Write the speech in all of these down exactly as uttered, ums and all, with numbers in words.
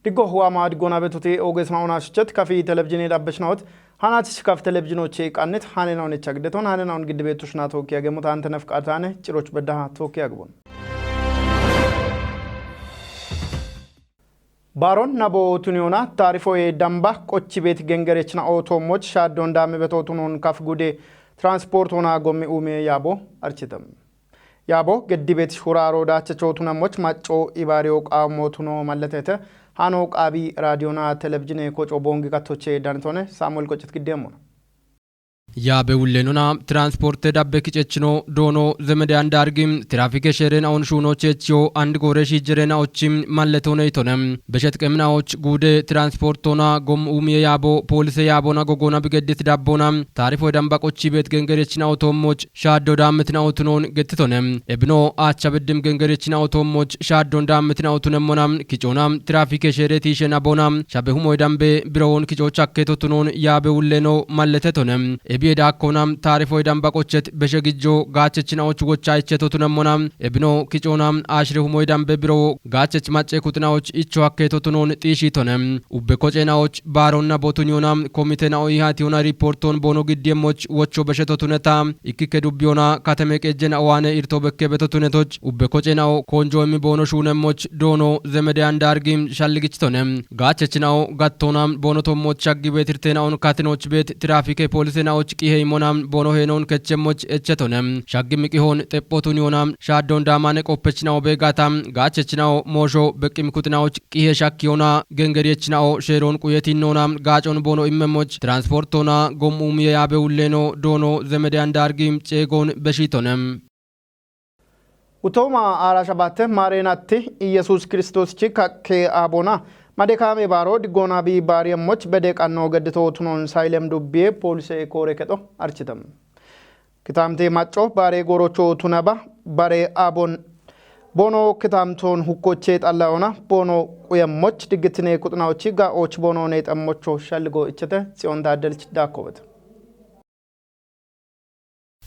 Diggo huwama diggona betuti ogesma ona shuchet kafi televizhini dabbishnaot. Hanati shikaf televizhinoche qannit hanena onechagdeton hanena on giddibetushna toki agemu tante nafqatane ciroch beddaha toki agbon. Baaron nabo tuniyoona taarifoye damba qochi beet gengerechna ootoomoch shaaddon daame beto tunoon kaf gude transportoona gommi uume yaabo architam. Yaabo geddi beet shuraaro daachacho tunamoch macco ibaariyo qaamo tuno malletete hano qaabi raadiyoona televizhine koco boongi gattoche danitone Saamuel qocit giddeemmona. Yaabe wullenona transporte dabbe kicechino doono zemede andargi trafike sherena on shuno chechiyo and gore shijerena ochim malletone itone. Beshet qemina och gude transportona gom umiye yaabo polise yaabona gogona bigeddit dabbona taarifo damba qochi beet gengerechina otoommoch shaaddo daammitina otunon gettitone. Ebino aacha beddim gengerechina otoommoch shaaddon daammitina otunemmona kicoona trafike shereti shen abona shabe humoy dambe birowon kicoch akketo tunon yaabe wulleno malletetone. Ebiye daakkona taarifoy damba qochet beshe gijjo gaachechina och wocha icheto tunemmona. Ebino kicoona ashre humoy dambe birowo gaachech macce kuxina och icho akketo tunon xiishitone. Ubbe kocena och baaronna botunyona komite na oyi hatiyona riporton bono giddiyemmoch wocho besheto tuneta ikkike dubbiyona kateme qejjena owaane irto bekke beto tunetoch ubbe kocena o konjo immi bono shuunemmoch doono zemede andargi shalligichitone. Gaachechina o gattona bono tommoch shaggi beetirtena on katinoch beet trafike polise na och qihe imona bono heenon kechemmoch echetone. Shaggi miqihon xepho tuniyona shaaddon daamane qoppechina o beegata gaachechina o moosho beqqi mikuxina och qihe shakkiyona gengeriyechina o sheeron quyetinnona gaacon bono immemoch transportona gom umiye yaabe wulleno doono zemede andargi ceegon beshitone. Utooma aara shabatte maareenatti Iyesuus Kiristoosichi kakke aabona madekaame baaro diggoona bi baariyemmoch bede qanno geddito tunon sayilem dubbiye poolise koore kexo architam. Kitaamte macco baare goorocho tunaba bare abon bono kitaamton hukkoche xallayona bono quyemmoch diggitine kuxunaochi ga och bono neexammocho shalligo ichete Tsiyon Taaddelch daakkobet.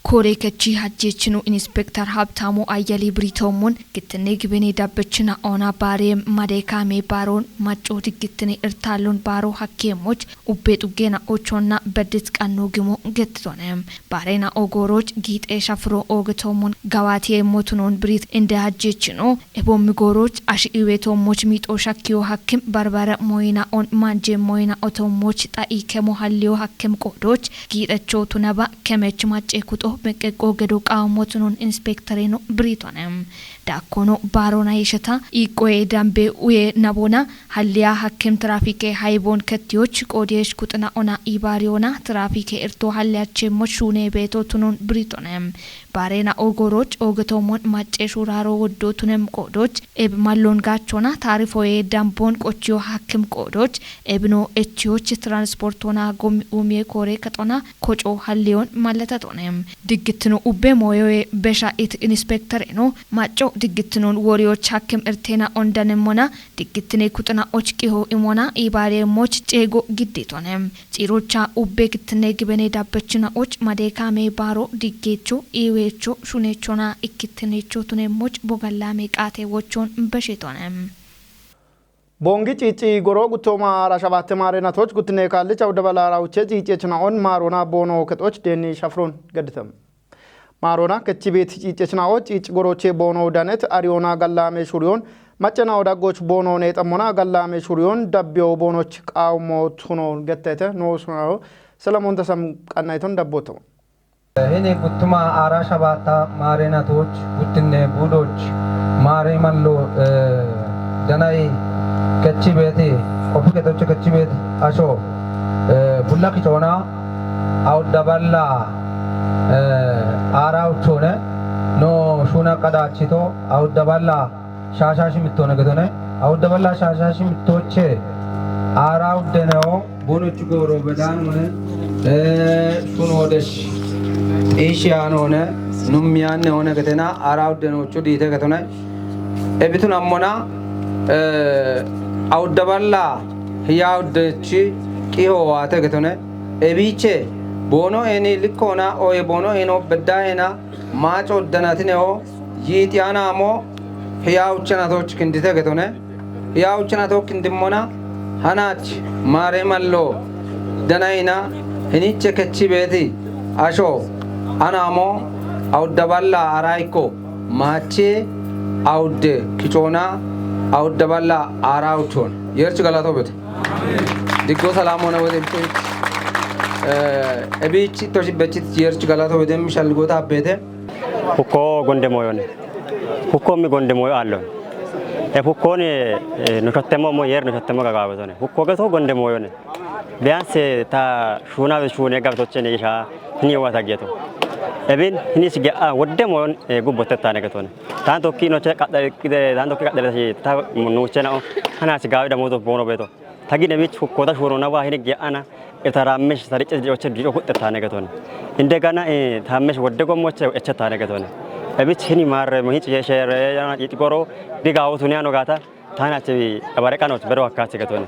Kore kechi hajjechinu Inspektar Habtamu Ayyali Britomun gitine gibene dabbechina ona bare madekame baron macco diggitine irtalon baro hakkemoch ubbe xuggena ochonna beddit qanno gimo gettitone. Barena ogoroch giixe shafuro oogetoomon gawatiye motunon birit inde hajjechino ebommi goroch ashi iwetoommoch miixo shakkiyo hakkim barbara moyina on manje moyina otoommoch xa'i kemo halliyo hakkim qoodoch giixecho tunaba kemech macce kuxo meqqeqqo gedo qaawo motunon inspektoreno biritone. Daakkono baarona yesheta iqqoye dambe uye nabona halliya hakkim trafike haybon kettiyoch qoodiyesh kuxina ona ibaariyona trafike irto halliyachemmo shuune beeto tunon biritone. Baarena ogoroch oogetoomon macce shuraaro woddo tunem qoodoch eb mallon gaachona taarifoye dambon qochiyo hakkim qoodoch ebino echiyoch transportona gom umiye koore kexona koco halliyon malletetone. Diggittino ubbe mooyoye besha it inspektoreno macco diggittinon woriyoch hakkim irtena ondanemmona diggittine kuxina och qiho imona ibaariyemmoch ceego gidditone. Ciirocha ubbe gittine gibene dabbechina och madekame baaro diggecho iwecho shunechona ikkittinecho tunemmoch bogallame qaate wochon beshetone. Boongi ciicci goro guttooma aara shabatte maareenatoch guttine kaallich awudabala aara uche ciiccechina on maarona boono kexoch deenni shafron gedditem. Maarona kechi beet ciiccechina o ciicci goroche boono danet ariyoona gallame shuriyon maccena o daggoch boono neexammona gallame shuriyon dabbiyo boonoch qaawmo tuno gettete noosunaro Selemoon Tasam qannayton dabboto. Hini guttuma aara shabatta maareenatoch guttinne buudoch maare mallo, eh, danay kechi beeti qofi kexoch kechi beet asho, eh, bulla kicoona awudaballa, eh, aara uchone no shuna qadachito awudaballa shaasha shimittone getone. Awudaballa shaasha shimittoche aara uddeneo bonoch gooro bedanone, eh, shunodesh ishiyanone nummiyanne one getena aara uddenocho diite getone. Ebitun ammona, eh, awudaballa hiya uddechi qiho waate getone. Ebiche boono eni likkona oye boono eno bedda ena maaco danatine o yiixiyana amo hiya uchchanatoch kindite getone. Hiya uchina tokkin dimmona, hanach mare mallo danaina hiniche kechi beti asho anamo awudda balla araiko mache awudde kichona awudda balla ara uchon. Yerch galato bete. Diggo salamona wede bicho. Eh, ebichi toshi bechit yerch galato wede mishalgota bete. Hukko gonde moyone. Hukko mi gonde moyo allon. E hukkoni, eh, no shottemo mo yer no shottemo gagawetone. Hukko geto gonde moyone. Biyanse ta shuna be shune gabtochene isha hini wata geto. Ebin hini sige a wodde moyon, eh, gubbotte tane getone. Tanto kino che kadda kide tanto ki kadda shi ta munuchena o. Hana sigawi da moto bono beto. Tagine bich hukkoota shuurona waa hini ge'ana eta raammesh sarice dicoche dico huxxe taane getone. Indegana, eh, taammesh wodde gommoche eche taane getone. Ebich hini maarre mo hici shere yana cici goro diga awutuni ano gata tana che abare kanoch bero akkati getone.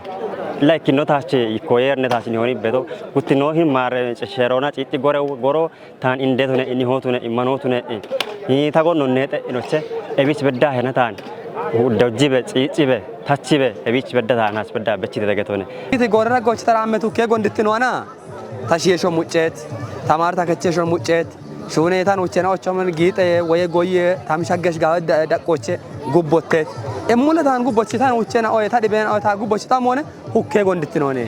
Like no tache ikoyerne tache ni honi beto guttino hin maarre sherona cici gore goro tan indetune, inihotune, immanotune, eh, eh, ta gonno nete inoche, ebich bedda hena tan. Dojjibe, cicibe, tachibe, ebich bedda tan has bedda bechite degetone. Iti gorera gochita ramme tukke gondittino ana. Tashiesho muccet, tamar takechesho muccet, shune tan uchena ochomen gite, woye goye, tamshaggesh gawe da-, dakkoche, gubbotte. Emmule tan gubbochi tan uchena oye ta diben oye ta gubbochi tamone. Hukke gondittinooni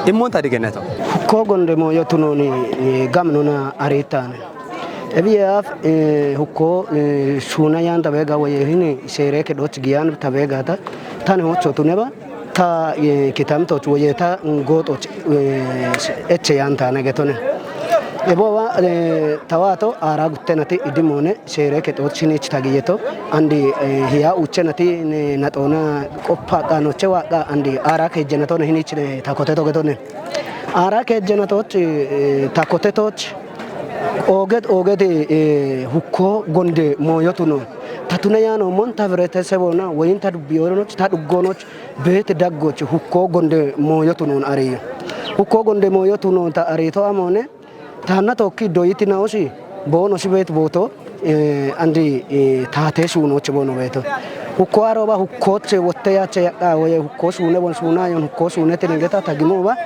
immonta digeneto. Hukko gonde moyo tunoni, eh, gamnona aritane. Ebiyaaf, eh, hukko, eh, shuna yan tabega woye hini sere ke doch giyan tabega ta, tane hocho tuneba, ta, eh, kitam toch woye ta, mm, go toch, eh, eche yan tane getone. Ebo wa, eh, tawato ara guttenati idimone, sere ke toch hini chitagiyeto, andi, eh, hiya uchenati ne natona qoppa qanoche waqa andi ara ke jenatone hini chine takote togetone. Ara ke jenatoch, eh, takote toch, oget, oget, eh, hukko gonde moyo tuno. Tatune yano mon ta birete sebona, woyin ta dubbi oronoch, ta duggonoch, bet daggoch, hukko gonde moyo tunon ariyo. Hukko gonde moyo tunon ta arito amone, Taanna tookki doyiti naosi, boono sibet booto, eh, andi, eh, taate suunooche boono beeto. Hukko aroba hukkoche wotte yache yadha woye hukko suune bon suuna yon hukko suune tinengeta tagimoba.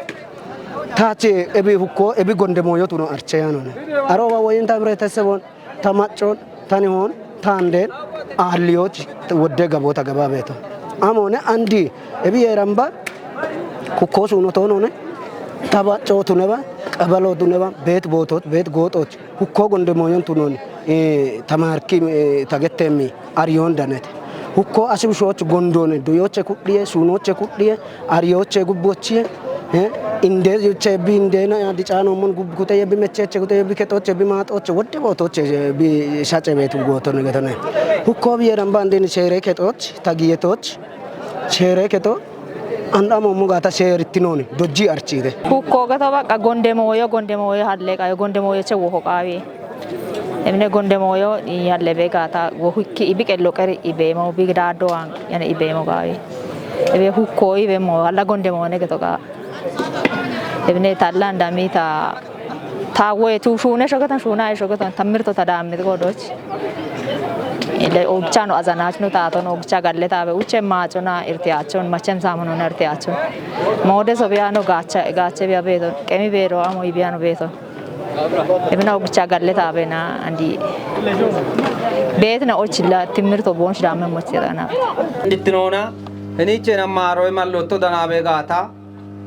Tache ebi hukko ebi gonde moyo tuno arche yanone. Aroba woyin ta birete sebon, ta maccon, tani hon, tanden, aaliyoch, wodde gabota gaba beeto. Amone andi, ebi yeramba, hukko suuno tonone, taba cootuneba, qabalotuneba, beet bootot, beet gootoch, hukko gonde moyon tunon, eh, tamarki, eh, tagetemi, ariyon danete. Hukko asibishoch gondone, duyoche kudhiye, suunoche kudhiye, ariyoche gubbochiye, eh, inde yoche bi indena ya dicano mon gub kute ye bi mecheche kute ye bi ketoche bi matoche, wodde bootoche, eh, bi shache beetu gootone getone. Hukko bi yeramba andeni shere ketoch, tagiyetoch, Sheereeketo, andhamo mugata sheerittinoni, dojji archiite. Hukko gato baqa gonde mooyo, gonde mooyo halle qayo, gonde mooyo che woho qaawi. Emne gonde mooyo i halle be gata wo hikki ibi qello qeri ibeemo, bi gidado an, yani ibeemo qaawi. Ebe hukko ibe mo, alla gonde moone gato qa. Emne tallan damita, ta woy tu shune shogetan, shuna shogetan, tamirto ta damit godoch. Ile ogcha no azanach no tato no ogcha galle tabe uche macho na irtiacho, machem samono na irtiacho. Mode so biya no gacha, gache biya beto, kemi bero amo ibiya no beto. Ebina ogcha galle tabe na andi. Bet na ochilla timirto bon shidame mochira na. Dittinona, heniche na maro e mallotto danabe gata.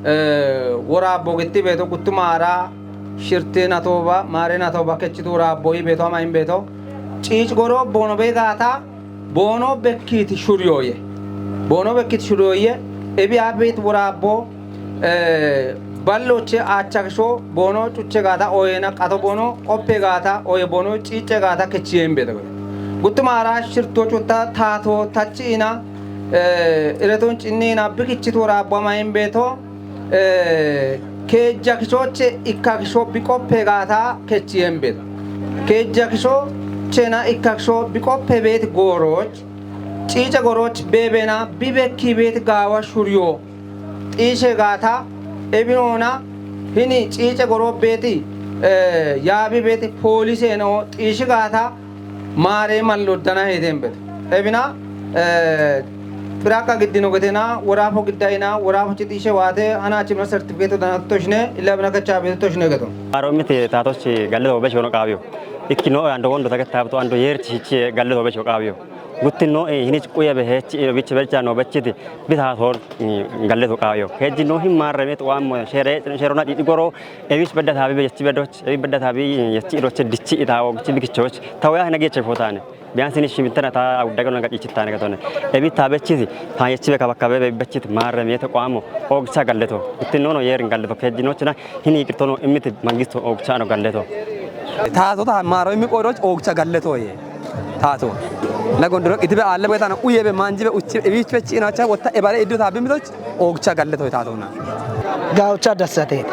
Eh, woraabbo gitti beeto, guttumaara shirte natoba, maare natoba kechitu woraabbo yi beeto, ama in beeto. Ciic goro boono be gaata, boono bekkiti shuriyoye. Boono bekkiti shuriyoye, ebi abit woraabbo, eh, balloche aachakisho, boono cuche gaata, oyena qato boono, qoppe gaata, oye boono ciice gaata kechiyen beeto. Guttumaara shirto cutta taato tachi ina, eh, ireton cinni ina bikichitu woraabbo ama in beeto. Eh, keejja kishoche ikka kisho bi qoppe gaata kechiyen beeto. Keejja kishochena ikka kisho bi qoppe beet gooroch, ciice goroch beebena bi bekki beet gaawa shuriyo. Xiishe gaata ebinona hini ciice goro beeti, eh, yaabi beeti poolise no xiishi gaata maare malloddana heeteen beeto. Ebina, eh, Firaakka giddino getena, woraafo giddayina, woraafo chitiishe waate, hana achimna sertifikeeto danattoshine, illa bina kachaabeettoshine geto. Aro miti taatochi galle toobe shono qaabiyo. Ikkino ando wondo tagettaabto ando yeerchi hichi galle toobe shono qaabiyo. Guttino, eh, hinich quyabe hechi, eh, bichi becha no bechiti, bita tor, mm, galle to qaabiyo. Heji no him marrame to am shere, sherona di goro, evis bedda tabi be yechi beddoch, evis bedda tabi yechi doche dichi ita o bichi bikichoch. Tawaya hina geche fotane. Biyansini shimintana ta awuddaga no gachichi tane gatone. Ebi tabechiti, ta yechi be kabakabe be bechiti marrame to qamo. Ogcha galleto. Ittinono yerin galleto. Kejinochina hini kirtono imiti mangisto ogcha no galleto. Taato ta maaro imi qodoch ogcha galleto ye. Taato. Na gondoro itibe alle be tana uye be manji be uchi ebi chechi inacha wotta ebare iddu tabi mitoch ogcha galleto taatona. Gaawcha dassate.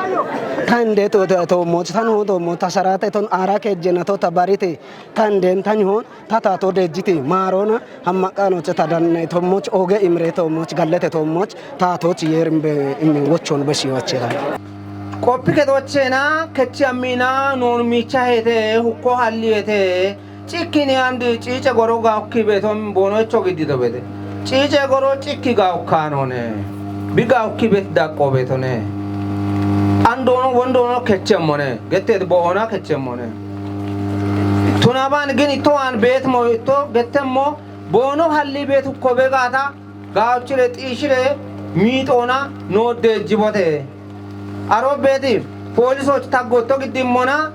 Tan de to to moch tan ho to mo tasarate ton ara kejjena to tabarite. Tan den tan hon ta ta to dejjiti maarona hammaqqaanoche ta danne tommoch oge imre tommoch gallete tommoch ta toch yerimbe immi wochon beshi wachela. Qoppi ketochena kechi ammina non micha hete hukko halli hete cikkini andi ciice goro ga ukki beton bono echo giddi dobete. Ciice goro cikki ga ukkanone. Bi ga ukki bet daqqo betone. Andono wondono kechemmone. Gettet boona kechemmone. Tunaban gin itto an beetmo itto gettemmo bono halli beetu kobe gaata gaawchire xiishire miixoona noodde jibote. Aro beeti poolisoch taggotto giddimmona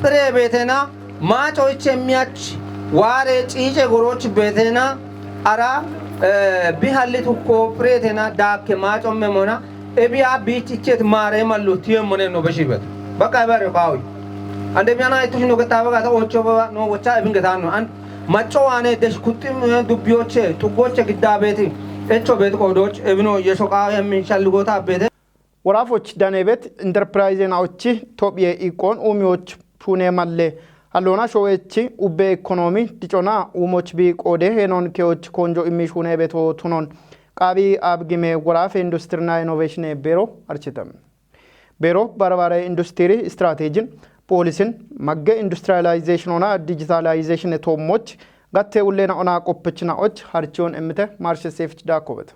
xire beetena maaco ichemmiach waare ciice goroch beetena ara, eh, bi halli tukko pireetena daakke maacomme mona ebiya biich ichet maare mallu tiyemmone no beshibet. Bakka ebare qaawi. Ande miyana itush no getawe gata ocho ba no wocha ebin getano. An macco wane desh kuttim, eh, dubbiyoche, tuggoche giddabeti. Echo bet qodoch ebino yesho qaawi emmin shalligota bete. Woraafoch daneebet interpirayizeenaochi Tophiye iqqoon uumiyoch shuunee malle. Halloona showechi ubbe ikonoomi dicona uumoch bi qoode heenoon keyoch koonjo immi shuunee beto tunoon. Qaabi abgime woraafe industirina inoveeshine beero architam. Beero barbaare industiri istirateejin poolisin magge industrializeeshinoona dijitalizeeshine toommoch gatte ulleenaona qoppechinaoch harchiyoon emmite maarsheseefich daakkobet.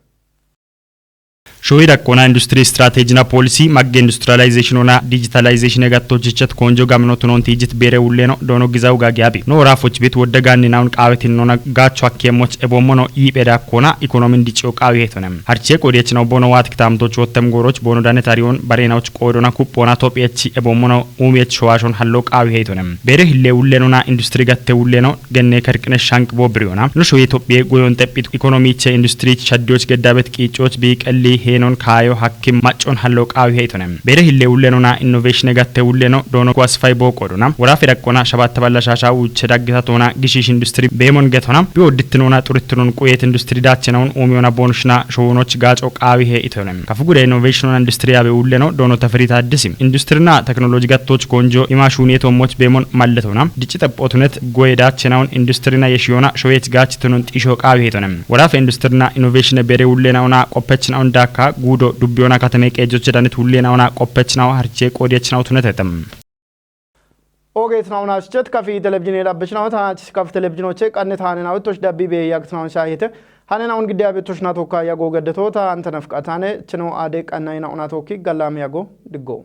Showi daqqoona industiri istirateejina poolisi magge industrializeeshinoona dijitalizeeshine gattochichet koonjo gamino tunoon tiijit beere ulleeno doono gizawu gaagi abi. No woraafoch bit wodde gaanninawun qaawetinnoona gaacho hakkeemmoch eboommono yiiphe daakkoona ikonoomin diciyo qaawi heetonem. Harchiye qoodiyechinaw boono waat kitaamtoch wottem gooroch boono danetariyoon bareenawoch qoodona kuphoona Tophiyechi eboommono uumiyech showaashon hallo qaawi heetonem. Beere hille ullenona industiri gatte ulleno genne kerqine shanq bo biriyona. No shoye Tophiye goyon xephit ikonomiche industiri shaddiyoch geddabet qiicoch bi qelli heenon kaayo hakkim maccon hallo qaawi heetonem. Beere hille ullenona innovation gatte ulleno doono kuwasfay bo qoodona. Woraafe daqqona shabatta balla shaasha uche daggitatoona gishish industiri beemon getona. Bi woddittinona xurittinon quyet industiri daachenawun uumiyona boonushna showonoch gaaco qaawi heetonem. Kafu gude innovation industry abe ulleno doono tafirita addisi. Industrina teknoloji gattoch koonjo ima shuuniye toommoch beemon malletona. Dicci xaphootunet goye daachenawun industrina yeshiyona showech gaachitonon xiisho qaawi heetonem. Woraafe industrina innovation beere ullenawuna qoppechinawun daakka guudo dubbiyona katame qeejoche danit ullenawuna qoppechinaw harche qoodiyechinaw tunetetem. Ogeetinaw naashichet kafi televizhine dhabbishinaw taanach kaf televizhinoche qanne taanenawet tosh dabbi be yagtinaw shaahete. Hanenawun gidde abe toshna tokka yago gaddeto ta antanaf qatane chino ade qannayinawuna tokki gallaam yago diggo.